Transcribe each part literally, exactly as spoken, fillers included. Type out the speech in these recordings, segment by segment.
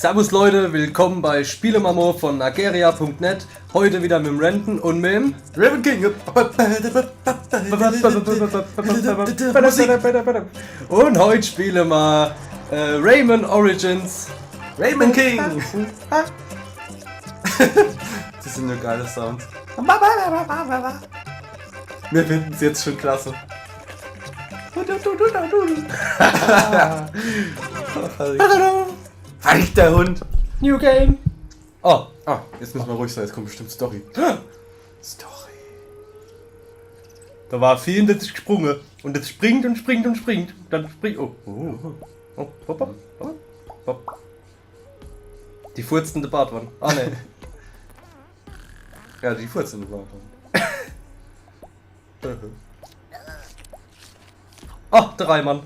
Servus Leute, willkommen bei Spiele Mamo von Ageria Punkt net. Heute wieder mit dem Renten und mit dem Raven King. Und heute spiele ma äh, Rayman Origins. Raven King. Das sind nur geile Sounds. Wir finden es jetzt schon klasse. Verrückter Hund. New Game. Oh, Ah, jetzt müssen wir ruhig sein, jetzt kommt bestimmt Story. Story. Da war viel und das ist gesprungen. Und das springt und springt und springt. Dann springt. Oh. Oh, hopp, hopp, hopp, hopp. Die furzt in der Badwanne. Ah, ne. Ja, die furzt in der Badwanne. Oh, der Reimann.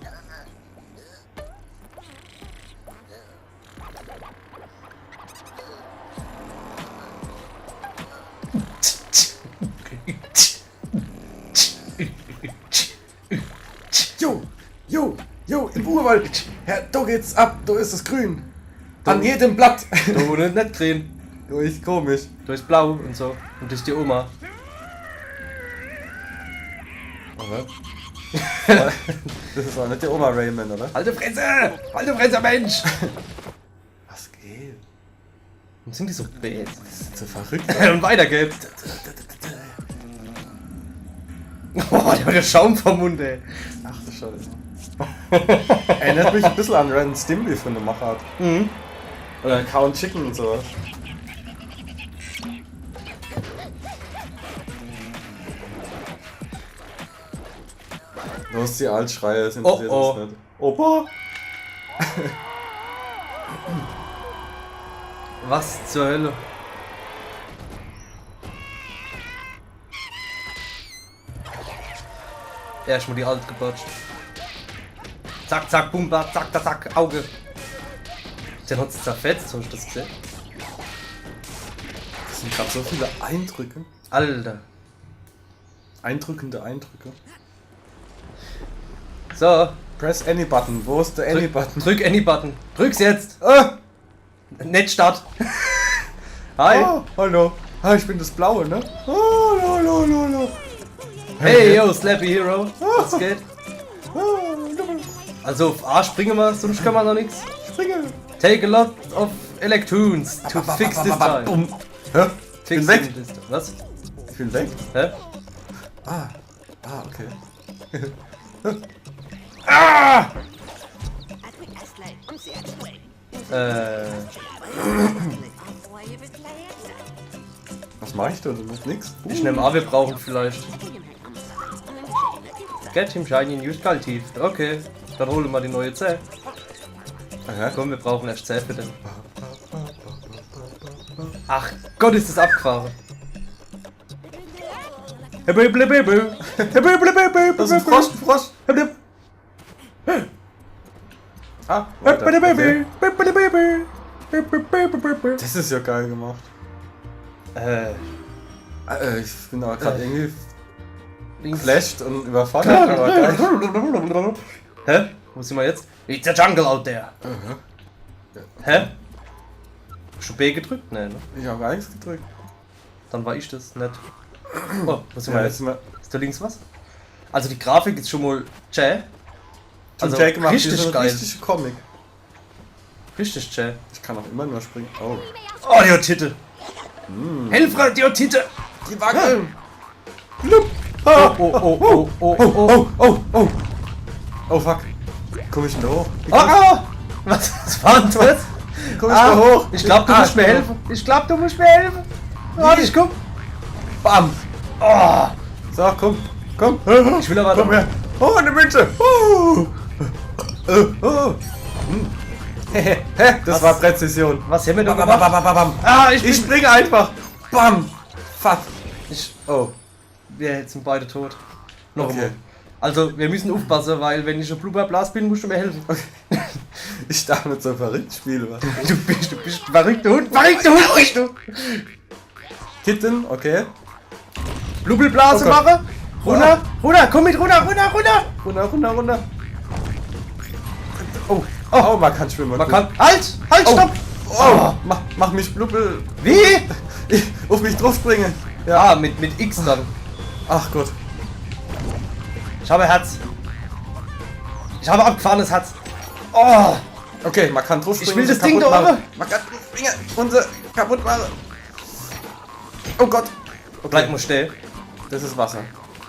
Jo, jo, jo, im Urwald. Ja, da geht's ab, da ist es grün. An jedem Blatt. Du net, net grün. Du, ist komisch. Du bist blau und so. Und das ist die Oma. Oder? Das ist auch nicht der Oma Rayman, oder? Halt die Fresse! Halt die Fresse, Mensch! Was geht? Warum sind die so bäh? Das ist so verrückt. Und weiter geht's. Boah, der hat ja Schaum vom Mund, ey. Ach du Scheiße. Erinnert mich ein bisschen an Ren Stimpy von der Machart. Mhm. Oder Cow and Chicken und sowas. Los, die Altschreie, das interessiert Oh, oh. Uns nicht. Opa! Was zur Hölle? Erstmal die Alt gebatscht. Zack, zack, bumba, zack, zack, zack, Auge. Den hat's zerfetzt, hast du das gesehen? Das sind gerade so viele Eindrücke. Alter. Eindrückende Eindrücke. So, Press any button. Wo ist der any button? Drück any button. Drück's jetzt. Ah! Net Start. Hi. Oh, hallo. Ah, ich bin das Blaue, ne? Oh, lo, lo, lo, lo. Hey, yo, Slappy Hero. Was geht? Oh, lo. Also auf A springe ma, sonst kann ma noch nix. Springe. Take a lot of electrons to fix this time. Bumm. Hä? Fix Bin weg. This time. Was? Ich bin weg. Hä? Ah. Ah, okay. Ah! I think I slayed. I'm seeing way. Äh, Why you been playing? Was mach ich da? Du machst nix. ich nehm an, wir brauchen vielleicht Get him shiny and use Skull Teeth. Okay, dann hole ma die neue Zäh. Aha. Komm, wir brauchen erst Zäh für den. Ach Gott, ist das abgefahren. Das ist ein Frosch, ein Frosch. Ah, weiter. Okay. Das ist ja geil gemacht. Äh, Äh, ich bin aber gerade irgendwie links. geflasht und überfordert, aber geil. Hä? Wo sind wir jetzt? It's a jungle out there. Aha. Hä? Hast du B gedrückt? Nein, ne? Ich habe gar nichts gedrückt. Dann war ich das, net. Oh, wo sind Ja, wir jetzt jetzt? sind wir Ist da links was? Also die Grafik ist schon mal zäh. Zum Also Jack gemacht, richtig wie so ein geil. Richtig Comic. Richtig zäh. Ich kann auch immer nur springen. Oh. Oh, die Titel. Hilfe, die Titel. Die wackeln. Oh, oh, oh, oh, oh, oh. Oh, oh, oh. Oh, fuck. Komm ich denn da hoch? Oh, oh. Was, was war denn das? Komm ich da Ah, hoch? Ich glaub, du Ah, musst mir ich helfen. Ich glaub, du musst mir helfen. Warte, ich komm. Bam. Oh, So, komm. Komm. ich will aber Komm her. Oh, eine Münze. Oh. Oh, oh. Hm. Hä, das war Präzision. Was haben wir da Bam, bam, gemacht? bam, bam, bam. Ah, ich Ich bin... spring einfach. Bam. Fuck. Ich, oh, wir sind beide tot. Noch Okay. Einmal. Also, wir müssen aufpassen, weil wenn ich ein Blubberblas bin, musst du mir helfen. Ich darf mit so verrückt spielen, was? Du bist, du bist ein verrückter Hund, verrückter Hund bist du. Kitten, okay. Blubbelblase Oh Gott. mache. Runter, runter, komm mit, runter, runter, runter. Runter, runter, runter. Oh, oh, man kann schwimmen. Man kann, halt, halt, Oh. Stopp. Oh, mach, mach mich blubbel. Wie? Auf mich draufspringen. Ja. Ah, mit, mit X dann. Ach Gott. Ich habe Herz. Ich habe abgefahrenes Herz. Oh. Okay, man kann draufspringen. Ich will das Ding da oben. Man kann draufspringen und se kaputt machen. Oh Gott. Okay. Bleib mal stehen. Das ist Wasser.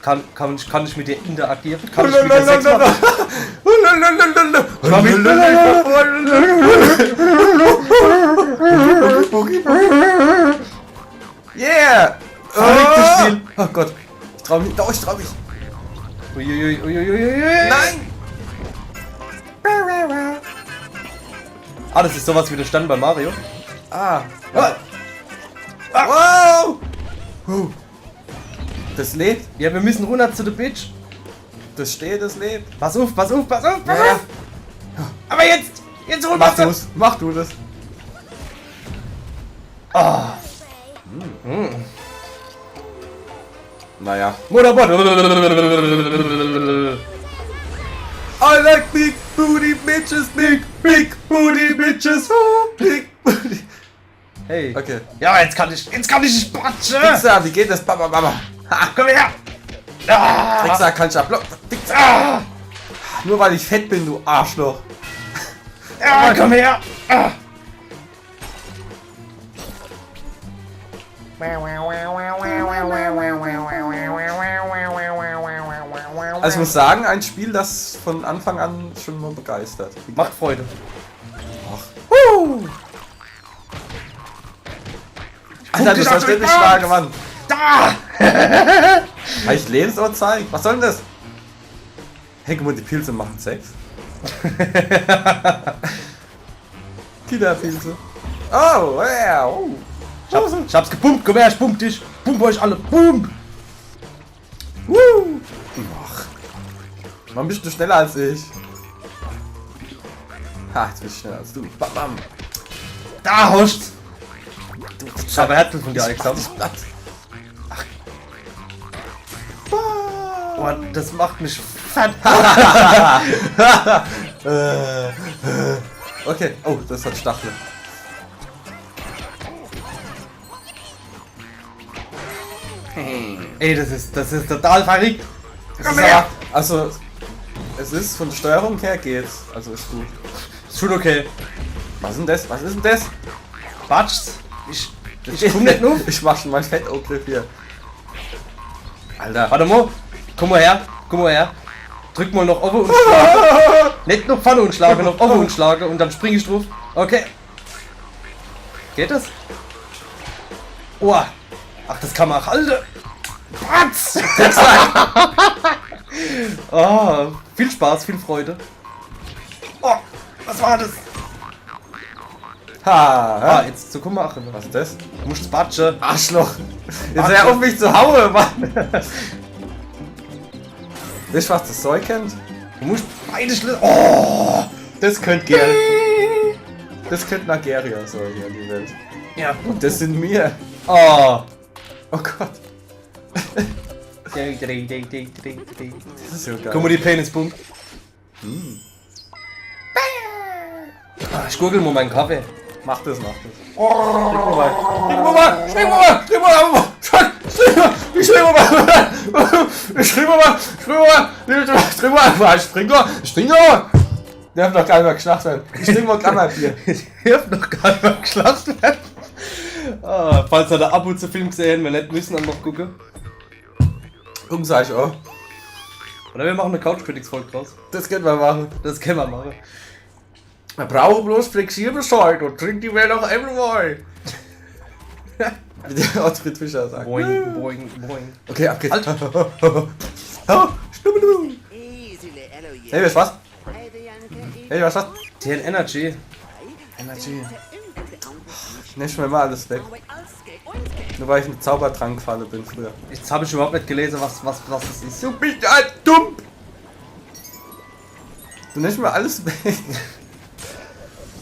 Kann, kann, ich, kann ich mit dir interagieren? Kann ich mit dir Sex machen? Yeah! Verrücktes Spiel. Oh Gott. Ich trau mich. Doch, ich trau mich. Uiuiui, uiuiui. Nein! Ah, das ist sowas wie der Stern bei Mario. Ah. Ah. Wow! Huh. Das lebt. Ja, wir müssen runter zu der Bitch. Das steht, das lebt. Pass auf, pass auf, pass auf, pass auf! Ja. Aber jetzt! Jetzt hol Mach du's, mach du das. Ah. Hm. Naja. Motorboot! I like big booty bitches, big, big booty bitches, big booty. Hey. Okay. Ja, jetzt kann ich, jetzt kann ich dich batschen! Pizza, wie geht das, Papa, Mama? Ha, komm her! Ah! Pizza, kann ich ablocken? Pizza! Ah! Nur weil ich fett bin, du Arschloch. Ah, komm her! Ah! Also ich muss sagen, ein Spiel, das von Anfang an schon mal begeistert. Macht Freude. Ach. Huh! Alter, du sollst nicht schlagen, Mann! Da! Hab ich Lebensanzeige? Was soll denn das? Hey, guck mal, die Pilze machen Sex. Kinderpilze. Oh, yeah, oh. Ich hab's, ich hab's gepumpt, komm her, ich pump dich. Pump euch alle, pump! Woo! Ach. Warum bist du schneller als ich? Ha, jetzt bin ich schneller als du. Bam, bam. Da, Horst! Du Schaberhertel von dir, Alexander. Ach. Boah, das macht mich fett. Äh, äh. Okay. Oh, das hat Stachel. Ey, das ist, das ist total verrückt. Das ist aber, also, es ist von der Steuerung her geht's. Also ist gut. Ist schon okay. Was ist denn das? Was ist denn das? Batsch's. Ich, ich komm nicht nur. Ich mach schon mein Fettangriff hier. Alter. Warte mal. Komm mal her. Komm mal her. Drück mal noch oben und schlage. Nicht noch vorne und schlage, noch oben und schlage und dann spring ich drauf. Okay. Geht das? Oh. Ach, das kann man auch halten. Batz! Oh, viel Spaß, viel Freude. Oh, was war das? Ha, ah, jetzt so, guck mal, ach, was ist das? Du musst batschen. Arschloch. Jetzt hör auf, mich zu hauen, Mann. Wisst ihr, was das Zeug kennt? Du musst beide Schlüssel. Oh! Das könnt Ger-, das könnt Nigeria so hier, die Welt. Ja. Und das sind wir. Oh! Oh Gott. Ding, ding, ding. Das ist so geil. Guck mal, die Pain ist Punkt. Hm. Ah, ich gurgel mal meinen Kaffee. Mach das, mach das. Oh. Trink mal, trink mal, trink mal, trink mal, trink mal, ich trink mal, ich trink mal, ich trink mal, ich trink mal, ich trink mal. Ich hab noch gar nicht mal geschlacht. Ich trink mal grad mal Bier. Ich hab noch gar nicht mal geschlacht. Ah, falls ihr den Abu zu Film gesehen, wir nicht müssen dann noch gucken. Gucken sie euch auch. Oder wir machen eine Couch Critics Folge draus. Das können wir machen. Das können wir machen. Man braucht bloß flexibel sein und trinkt die Welt auch einmal. Wie der Otfried Fischer sagt. Boing, boing, boing. Okay, ab geht's. Halt. Oh, Schnubbelu. Hey, was, was? Hey, was, was? T N Energy. Energy. Nimm schon mal alles weg. Nur weil ich in die Zaubertrankfalle bin früher. Jetzt hab ich überhaupt nicht gelesen, was, was, was es ist. Du bist halt dumm! Du nimmst mir alles weg.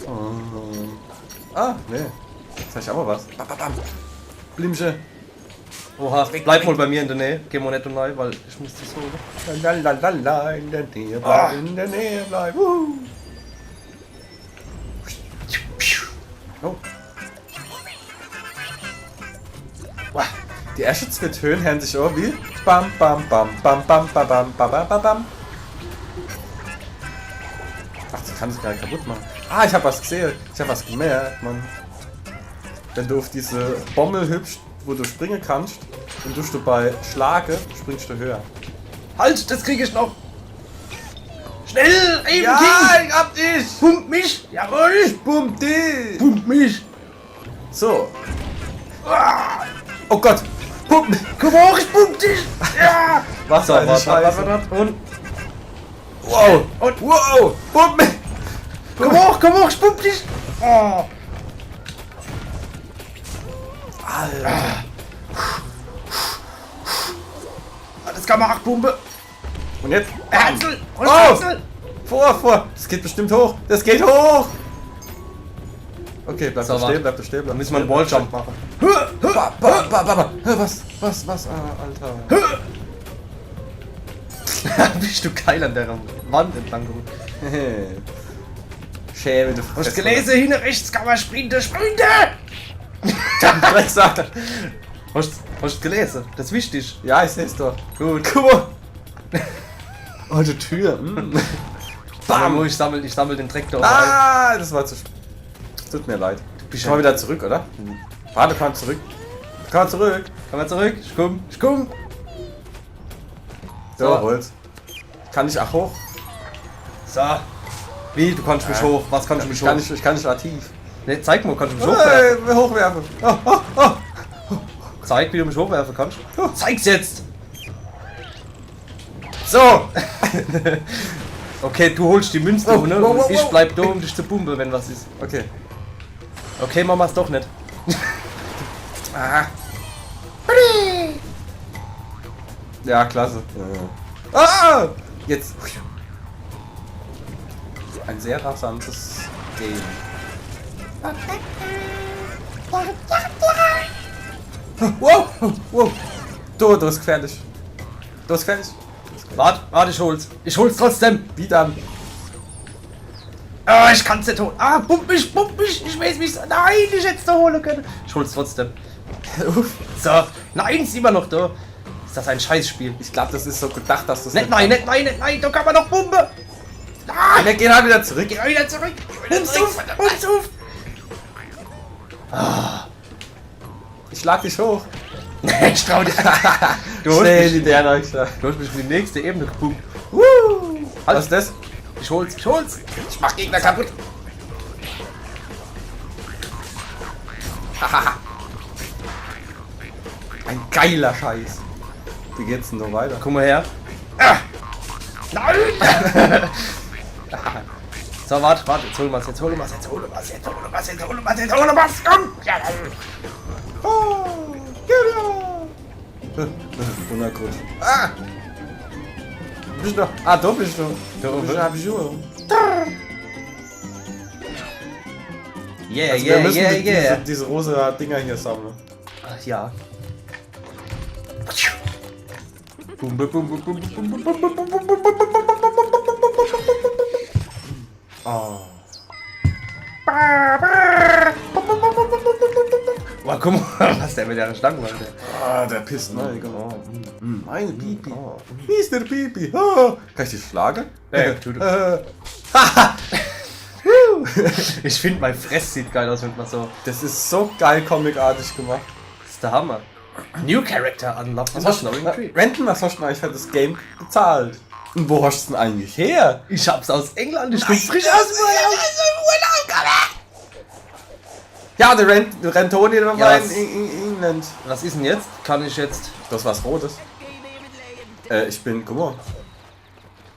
Oh. Ah, nee. Jetzt hab ich aber was. Bam, bam, bam. Blümche. Oha, bleib mal bei mir in der Nähe. Geh mal nicht rein, weil ich muss das holen. La, la, la, la, in der Nähe bleiben, in der Nähe bleiben. Wuhu. Oh. Wow. Die erschte zwee Tön heern sich an wie bam, bam, bam, bam, bam, bam, bam, bam, bam, bam, bam. Ach, das kann ich gar net kaputt mache. Ah, ich hab was gesehn. Ich hab was gemerkt, Mann. Wenn du uff diese Bommel hüpfst, wo du springe kannst, und du bei Schlage, springst du höher. Halt, das krieg ich noch. Schnell, Raven King! Ja, ich hab dich! Pump mich! Jawohl! Ich pump dich! Pump mich! So. Ah! Oh Gott! Pump! Komm hoch, ich pump dich! Ja! Was So, war die warte, warte, Scheiße? Warte, warte. Und Wow! Und wow! Pump mich! Komm hoch, komm hoch, ich pump dich! Oh. Alter. Das kann man acht Pumpe. Und jetzt? Bam. Axel! Und Oh! Axel! Vor, vor! Das geht bestimmt hoch! Das geht hoch! Okay, bleib So, da stehen, warte. Bleib da stehen. Da müssen wir einen Walljump machen. Ba, ba, ba, ba, ba. Hä, was? Was? Was? Ah, Alter. Bist du geil an der Wand entlang gerutscht. Schäme, du Hast du gelesen? Hinten rechts kann man sprinten. Sprinte! Drecksack. Hast, hast du gelesen? Das ist wichtig. Ja, ich seh's doch. Gut. Guck mal. Oh, die Tür. Mm. Bam! Ich sammel, ich sammel den Dreck da oben ein. Ah, das war zu sp-, tut mir leid. Bist Komm mal wieder zurück, oder? Warte, komm zurück. Komm zurück. Komm mal zurück. Ich komm. Ich komm. So, So. Holz. Kann ich auch hoch? So. Wie, du kannst mich Ja. hoch? Was kannst du mich Ich kann hoch? nicht, ich kann nicht aktiv. Ne, zeig mal, kannst du mich hochwerfen? Hey, hochwerfen. Oh, oh, oh. Zeig, wie du mich hochwerfen kannst. Zeig's jetzt! So! Okay, du holst die Münze, Oh, ne? Wow, wow, wow. Und ich bleib da, um dich zu pumpen, wenn was ist. Okay. Okay, mach ma's doch net. Ah. Ja, klasse. Ja, ja. Ah! Jetzt. Ein sehr rasantes Game. Wow, wow. Du, du bist gefährlich. Du bist gefährlich. Wart, wart, ich hol's. Ich hol's trotzdem. Wie dann? Ah, ich kann's net holen. Ah, pump mich, pump mich. Ich weiß, wie's. Nein, ich hätt's da holen können. Ich hol's trotzdem. Uff. So. Nein, ist immer noch da. Ist das ein Scheißspiel? Ich glaub, das ist so gedacht, dass das Net, nicht nein, net, nein, net, nein. Da kann man noch pumpen. Ah, Wir gehen halt wieder zurück. Geh wieder zurück. Geh wieder Pumps zurück. Uff, pumps uff. Ah. Ich schlag dich hoch. Ich trau dir. Du hast Stell mich, die Diana, ich schlag. Du hast mich in die nächste Ebene gepumpt. Woo! Halt. Was ist das? Ich hol's, ich hol's. Ich mach Gegner kaputt. Hahaha. Ein geiler Scheiß. Wie geht's denn da weiter? Komm mal her. Ah! Nein! So, wart, wart, jetzt hol ma's, jetzt hol ma's, jetzt hol ma's, jetzt hol ma's, jetzt hol ma's, jetzt hol ma's, komm! Ja, oh, Kirio! Äh, äh, Wundergut. Ah! Bist du da? Ah, da bist du. Da oben. Da bist du, hab ich schon. Yeah, Also wir yeah, müssen yeah, die, yeah. Diese, diese rosa Dinger hier sammeln. Ach, ja. Bum, bum, bum. Oh. Boah, guck mal, was der mit der Stange macht, ey. Ah, der pisst, ne? Egal. Oh, mm. Mm, meine Pipi. Oh, mm. Mister Pipi. Ah, kann ich dich schlagen? Ey, tu du. Äh. Ich find, mein Fress sieht geil aus, wenn man so Das ist so geil comicartig gemacht. Das ist der Hammer. New character unlocked. Was hast du denn, Tree? Renton, was hast du denn eigentlich für das Game bezahlt? Und wo hast du denn eigentlich her? Ich hab's aus England, ich komm frisch aus dem Urlaub. Ja, der Rent-, Rentoni, der Ja, war was in, in, in England. Was ist denn jetzt? Kann ich jetzt Das ist was Rotes. Äh, ich bin, guck mal.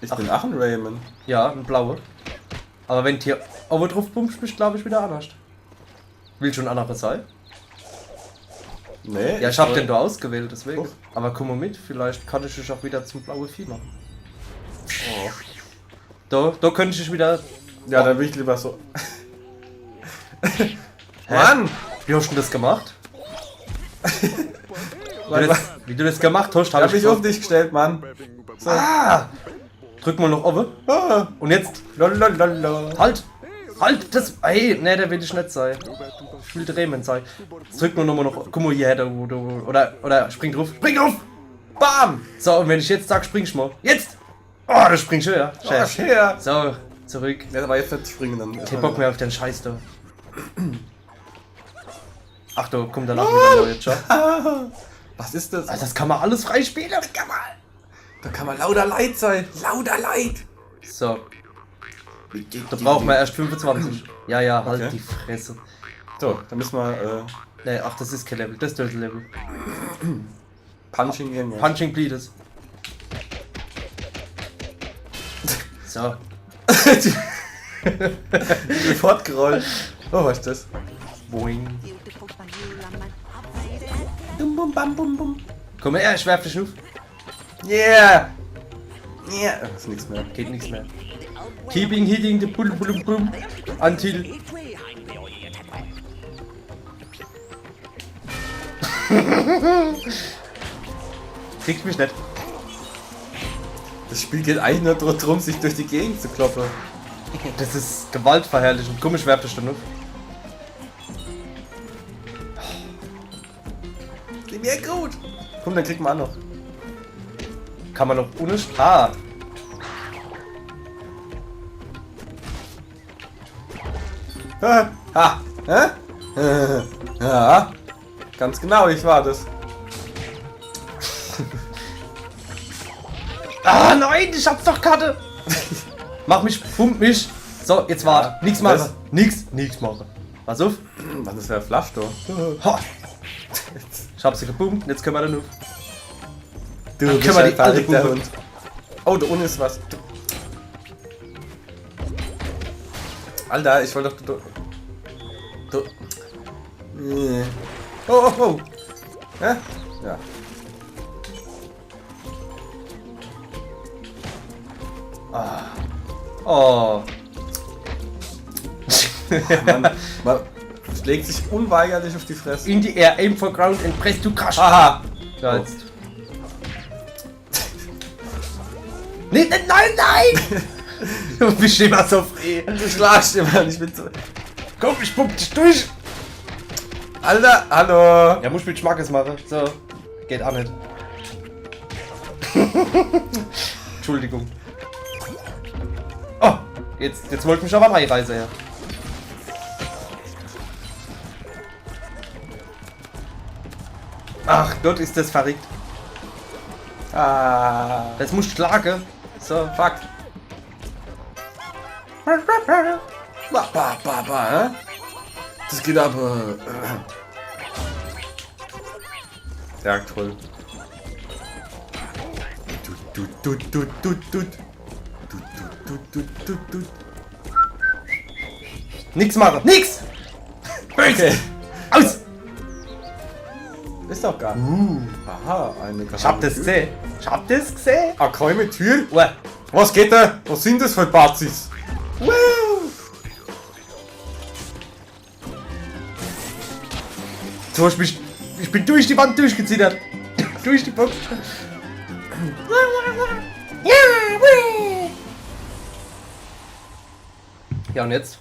Ich Ach. bin auch ein Raymond. Ja, ein blauer. Aber wenn du hier oben drauf pumpst, bist du, glaub ich, wieder anders. Willst du ein anderer sein? Nee, Ja, ich ich hab will den da ausgewählt, deswegen. Uff. Aber komm mal mit, vielleicht kann ich dich auch wieder zum blauen Vieh machen. Oh. Da, da könnte ich dich wieder Ja, dann will ich lieber so. Hä? Mann! Wie hast du denn das gemacht? Wie du das, wie du das gemacht hast, Ich hab hab ich mich auf drauf- dich gestellt, Mann. So. Ah! Drück mal noch oben. Ah. Und jetzt? Lalalala. Halt! Halt, das. Ey, nee, der will ich net sei. Ich will der Rayman sei. Jetzt drück nur nochmal noch. Guck mal hier, der, der, oder, oder spring druff. Spring druff! Bam! So, und wenn ich jetzt sag, spring ich mal. Jetzt! Oh, du springst schon, ja. Oh, share. So, zurück. Ja, aber jetzt net springen dann. Kein Bock mehr auf den Scheiß da. Ach du, komm, danach wieder neue, ciao. Was ist das? Ah, das kann man alles freispielen. Das kann man. Da kann man lauter Leit sein. Lauter Leit. So, da brauchen wir erst fünfundzwanzig. Ja, ja, halt Okay. Die Fresse. So, da müssen wir äh, Nee, ach, das ist kein Level, das ist das Level. Punching irgendwas. Punching Please. So, Sofort gerollt. Oh, was ist das? boing. Dum, bum, bam, bum, bum. Komm her, ich werf dich auf. Yeah! Yeah! Das ist nichts mehr. Geht nichts mehr. Keeping hitting the bum, bum, bum. Until. Kriegt mich net. Das Spiel geht eigentlich nur dr- drum, sich durch die Gegend zu kloppen. Das ist gewaltverherrlichend. Komm, ich werf dich dann auf. Die mir gut. Komm, dann kriegt man noch. Kann man noch ohne St- Ah. Ha! Ha! Hä? Ja. Ganz genau, ich war das. Ah, nein, ich hab's doch Karte. Mach mich, pump mich. So, jetzt wart. Ja, Nix machen. was? Nix, nix machen. Pass auf. Mann, das wäre Flash, du. Ha. Ich hab sie gepumpt, jetzt können wir da nur. Du Dann bist können wir ein die alte verrückter Puppe. Hund. Oh, da unten ist was. Du. Alter, ich wollte doch. Du, du, äh. Oh, oh, oh. Hä? Ja. Oh. Man, man schlägt sich unweigerlich auf die Fresse. In the air, aim for ground and press to crush. Aha! Ja, jetzt. Nee, nee, nein, nein! Du bist immer so frei. Du schlagst immer, ich bin so. Komm, ich pump dich durch. Alter, hallo! Ja, muss ich mit Schmackes machen. So. Geht auch nicht. Entschuldigung. Oh, jetzt, jetzt wollte mich aber reinreißen, ja. Ach Gott, ist das verrückt. Ah. Das muss schlagen. So, fuck. Ba, ba, ba, ba, hä? Das geht aber. Äh. Jagdhund. Du, du, du, du, du, du. Du, du, du, du, du, du. Nix machen. Nix! Okay. Aus! Ist doch gar. Uh, Aha, eine ich hab das gesehen. Ich hab das gesehen. Ah, keine Tür? Uah. Was geht da? Was sind das für Bazis? Woo! Du hast mich. Ich bin durch die Wand durchgezittert. Durch die Box. Ja, und jetzt?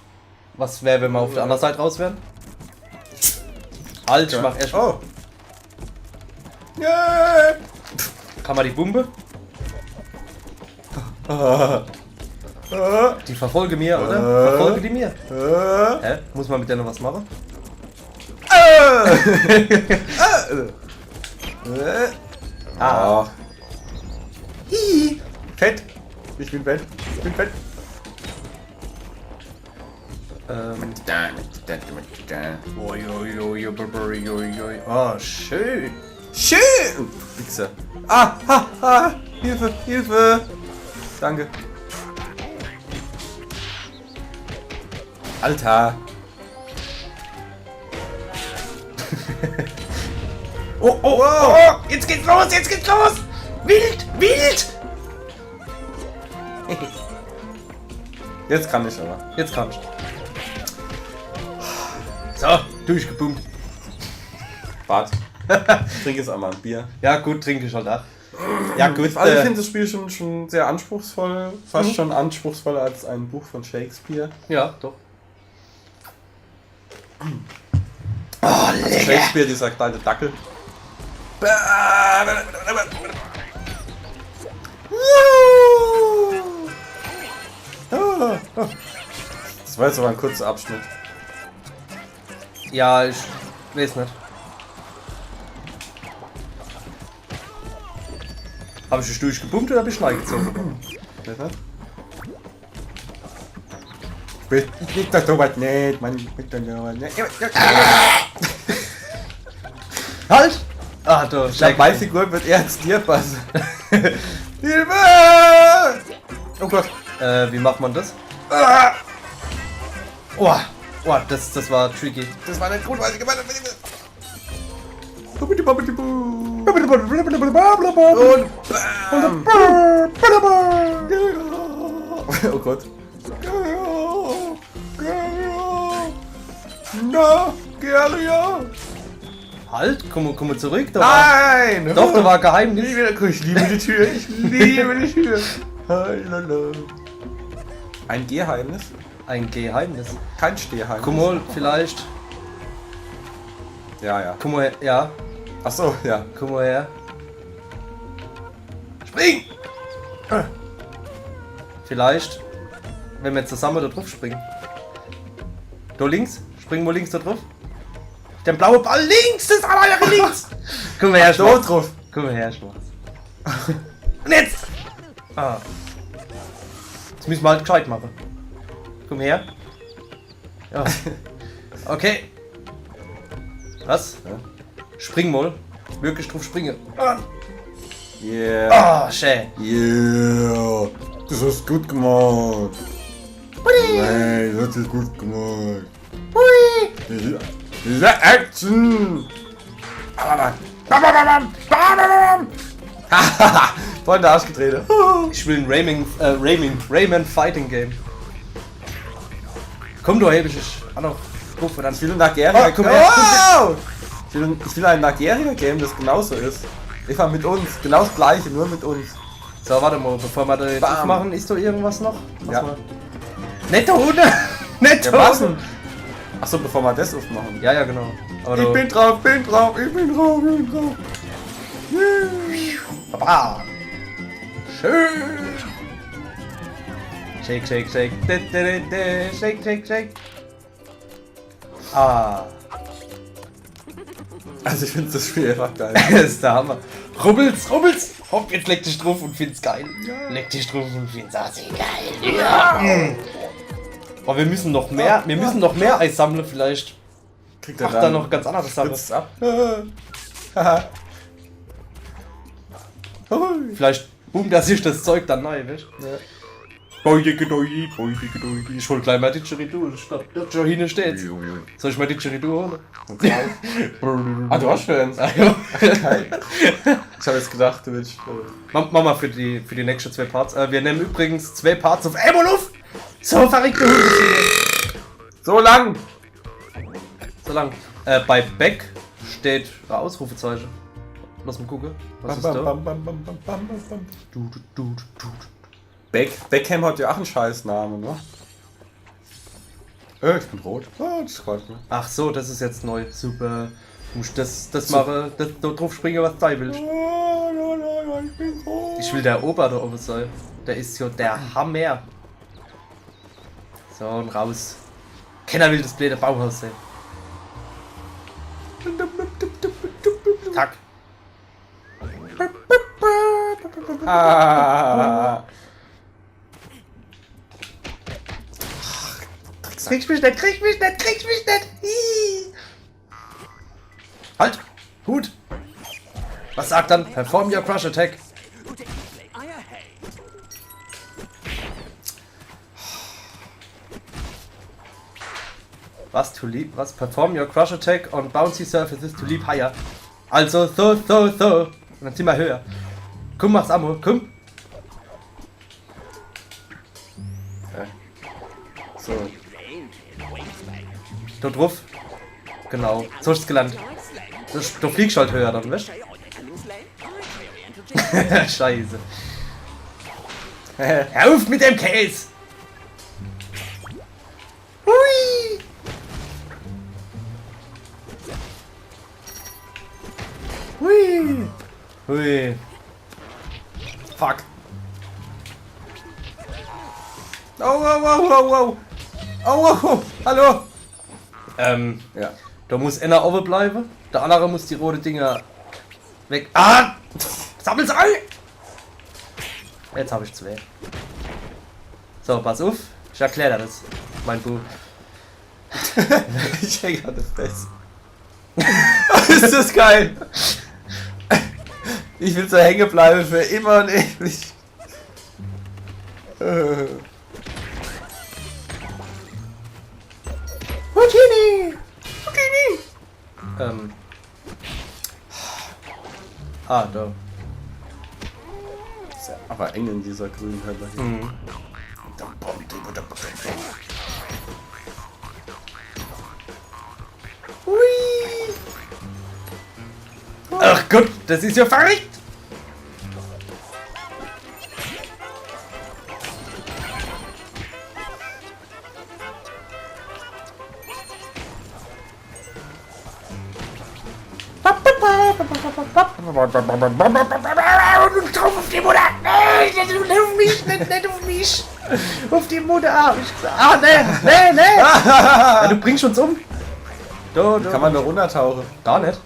Was wäre, wenn wir auf der anderen Seite raus wären? Halt, ich mach erst. Oh! Yeah! Kann man die Bombe? Ah. Ah. Die verfolge mir, oder? Äh. Verfolge die mir? Äh. Hä? Muss man mit der noch was machen? Äh. Äh. Ah. Ah. Hihi. Fett. Ich bin fett. Ich bin fett. Ähm. Oi, oi, oi, oi, oi, oi, oi. Oh, schön. Schön! Wichser. Ah, ha, ha! Hilfe, Hilfe! Danke. Alter. Oh, oh, oh, oh, jetzt geht's los, jetzt geht's los! Wild, wild! Jetzt kann ich aber. Jetzt kannst du. So, durchgepumpt. Warte. Trink jetzt einmal ein Bier. Ja, gut, trinke ich halt auch. Ja, gut. Also ich Äh, finde das Spiel schon, schon sehr anspruchsvoll. Fast Mhm. Schon anspruchsvoller als ein Buch von Shakespeare. Ja, doch. Oh, lecker. Shakespeare, dieser kleine Dackel. Das war jetzt aber ein kurzer Abschnitt. Ja, ich weiß nicht. Hab ich dich durchgepumpt oder hab ich dich reingezogen? Weiß nicht. Ich will, ich will das so was nicht, Mann. Ich will das so was nicht. Halt! Ah, du, ich glaub, meine Figur wird eher zu dir passen. Hilfe! Oh Gott. Äh, wie macht man das? Ah! Oh, oh, das, das war tricky. Das war nicht gut, was ich gemacht habe. Und bam. Oh Gott. Na, Geria. Halt, komm, komm zurück. Da war, nein! Doch, da war ein Geheimnis. Ich liebe, ich liebe die Tür, ich liebe die Tür. Hallo. Ein Geheimnis? Ein Geheimnis. Kein Stehheimnis. Guck mal, vielleicht. Ja, ja. Guck mal her, ja. Ach so, ja. Guck mal her. Spring! Vielleicht, wenn wir zusammen da drauf springen. Da links, springen wir links da drauf. Den blauen Ball links, das ist alleine links! Komm her, da drauf. Komm her, Schwarz. Und jetzt! Ah. Das müssen wir halt gescheit machen. Komm her. Ja. Okay. Was? Ja. Spring mal. Wirklich drauf springen. Ah. Yeah. Ah, schön. Yeah. Das hast du gut gemacht. Hui. Hey, das hast du gut gemacht. Hui. Diese, diese Action. Bam, bam, bam. Voll in der Arsch getreten. Ich will ein Rayman, äh, Rayman, Rayman Fighting Game. Komm, du hebisches. Hallo. Guck, verdammt. Ich will ein Nigeria. Oh, komm her, komm her. Oh! Ich will, ich will ein Nigeria-Game, das genauso ist. Eva, mit uns. Genau das gleiche, nur mit uns. So, warte mal, bevor wir da jetzt aufmachen, ist da irgendwas noch? Was? Ja. Mal. Netto, oder? Netto! Ja, was denn? Achso, bevor wir das aufmachen. Ja, ja, genau. Aber ich bin drauf, bin drauf, ich bin drauf, bin drauf. Papa. Schön. Shake, shake, shake. De, de, de, de. Shake, shake, shake. Ah. Also ich find das Spiel einfach geil. Das ist der Hammer. Rubbels, rubbels. Hopp, jetzt leg dich drauf und find's geil. Ja. Leg dich drauf und find's auch sehr geil. Ja. Mm. Aber wir müssen noch mehr, wir müssen noch mehr Eis sammeln vielleicht. Kriegt er da noch ganz andere Sachen. Spritzt ab. Haha. Hui. Vielleicht boomt er sich das Zeug dann neu, weißt du? Ja. Boi, dicke, doi, boi, dicke, doi. Ich hol gleich mal Didgeridoo. Ich glaub, der Didgeridoo hinne steht. Jo, jo. Soll ich mal Didgeridoo holen? Ah, du hast schon eins. Ah, ja. Geil. Ich hab jetzt gedacht, du willst. Ma-, mach mal für die, für die nächsten zwei Parts. Äh, wir nehmen übrigens zwei Parts auf einmal auf. So verrückte Hunde. So lang. So lang. Äh, bei Back steht ein Ausrufezeichen. Lass mal gucken. Was ist da? Bam, bam, bam. Du, du, du, du, du. Beck-, Beckham hat ja auch einen Scheißnamen, ne? Äh, ich bin rot. Ah, das gefällt mir. Ach so, das ist jetzt neu. Super. Du musst das, das machen, das, da drauf springen, was du willst. Ah, ja, ja, ja, ich bin rot. Ich will der Opa da oben sein. Der ist ja der Hammer. So, und raus. Keiner will das blöde Bauhaus sehen. Zack. Ah. Kriegst mich nicht, kriegst mich nicht, kriegst mich nicht. Ih. Halt! Hut! Was sagt dann? Perform your crush attack. Was? To leap? Was? Perform your crush attack on bouncy surfaces to leap higher. Also so, so, so. Und dann zieh mal höher. Komm, mach's Ammo, komm. Hä? So. Da drauf. Genau. So ist es gelernt. Das, du fliegst halt höher dann, weißt du? Scheiße. Hör auf mit dem Käse! Hui! Hui. Fuck. Au, au, au, au, au. Au, au, au. Hallo. Ähm, ja. Do muss enner owwe bleiwe, der annere muss die rote Dinger weg. Ah! Sammel se all! Jetzt hab ich zwee. So, pass uff. Ich erklär der des, mein Bu. Ich häng an de Fress. Is des geil! Ich will so hänge bleiwe für immer un ewig. Äh. Houdini! Houdini! Ähm. Ah, do. Is ja awwer eng in dieser grünen Hölle hier. Mhm. Hui! Ach Gott, des is jo verrickt! Uff die Mudder! Nee, net uff mich, net, net uff mich! Uff die Mudder, hab ich gesagt. Ah, nee, nee, nee! Ja, du bringsch uns um. Do, do. Kann ma do runnertauche? Gar net.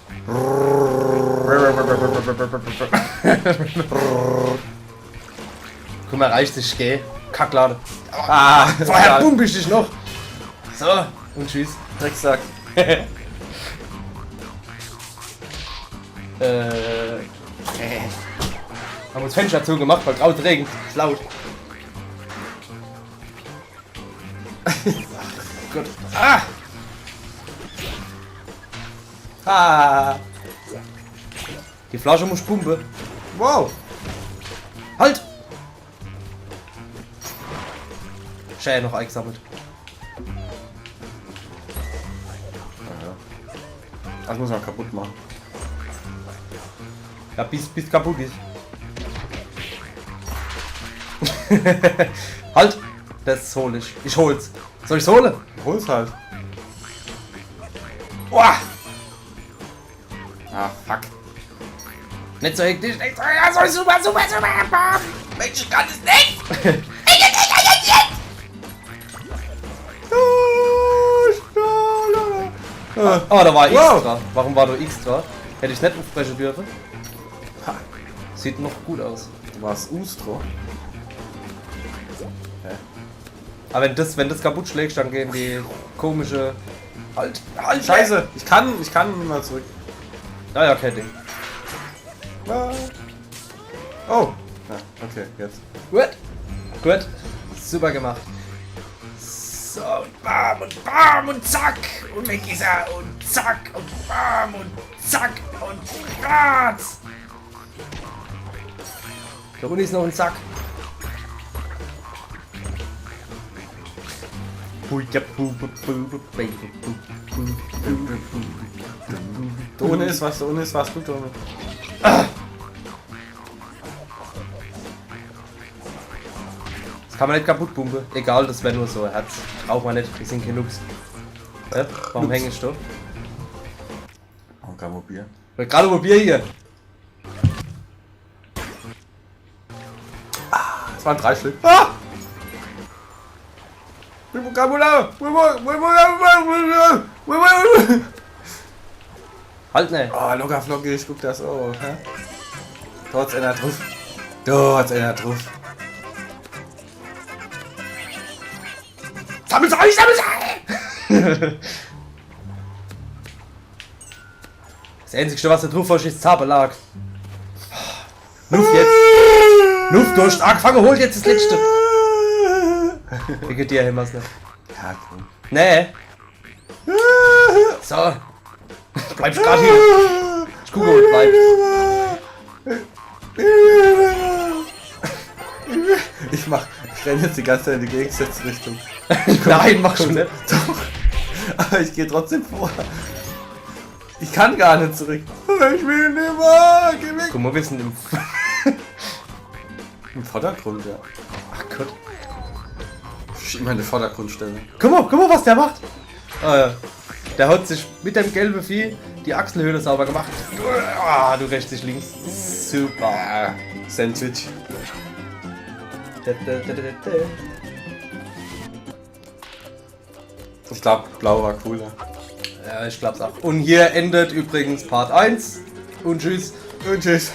Guck mol, reicht sich, geh. Kacklade. Ah, vorher pump ich dich noch. So, un tschüss. Drecksack. Äh. Äh. Hab uns Fenster zugemacht, weil drauße regnet. Is laut. Gott. Ah! Ah! Die Flasche muss pumpe. Wow! Halt! Schää, noch eingesammelt. Ja. Das muss ma kaputt mache. Ja, bis, bis kaputt is. Halt! Das hol ich. Ich hol's. Soll ich's hole? Hol's halt. Boah! Ah, fuck. Net so hektisch, net so, ja, so, super, super, super, bam. Mensch, ich kann es net. Ah, da war X dra. Warum war do X dra? Hätt ich's net uffbreche dürfe? Ha. Sieht noch gut aus. Du warst Us dra. Hä? Aber wenn das, wenn das kaputt schlägst, dann gehen die komische. Halt, halt! Scheiße, ich kann, ich kann nimmer zurück. Ja, ja, kein Ding. Ah. Oh. Ja, okay, jetzt. Gut. Gut. Super gemacht. So, und bam und bam und zack. Und weg is er. Und zack und bam und zack und ratz. Do unne is noch en Sack. Do unne is was, do unne is was, guck doch mol. Das kann ma net kaputt pumpe. Egal, das wär nur so e Herz. Brauch ma net, mir sin kee Noobs. Hä? Warum hängst du? Warum kein Mobil? Weil grad Mobil hier. Ah, es waren drei Stück. Ah! Halt, ne? Oh, locker flockig, guck das an, hä? Do hat's einer druff. Do hat's einer druff. Sammel se, sammel se! Das Einzigste, was du druff hast, is Zahnbelag. Nuff jetzt. Nuff, du hast angefangen, hol jetzt das letzte. Wege dir, Helmas, ne? Ja, komm. Nee. So. Bleib grad hier. Ich guck, wo du bleibst. Ich mach, ich renn jetzt die ganze Zeit in die gegengesetzte Richtung. Nein, mach schon net. Doch. Aber ich geh trotzdem vor. Ich kann gar net zurück. Ich will nimmer. Geh weg. Guck mol, wir sin im Im Vordergrund, ja. Ach Gott. Immer in de Vordergrund stelle. Guck mol, guck mol, was der macht. Ah, ja. Der haut sich mit dem gelbe Vieh Die Achselhöhle sauber gemacht. Ah, du rechts, ich links. Super. Sandwich. Ich glaub, blau war cooler. Ja, ich glaub's auch. Und hier endet übrigens Part eins. Und tschüss. Und tschüss.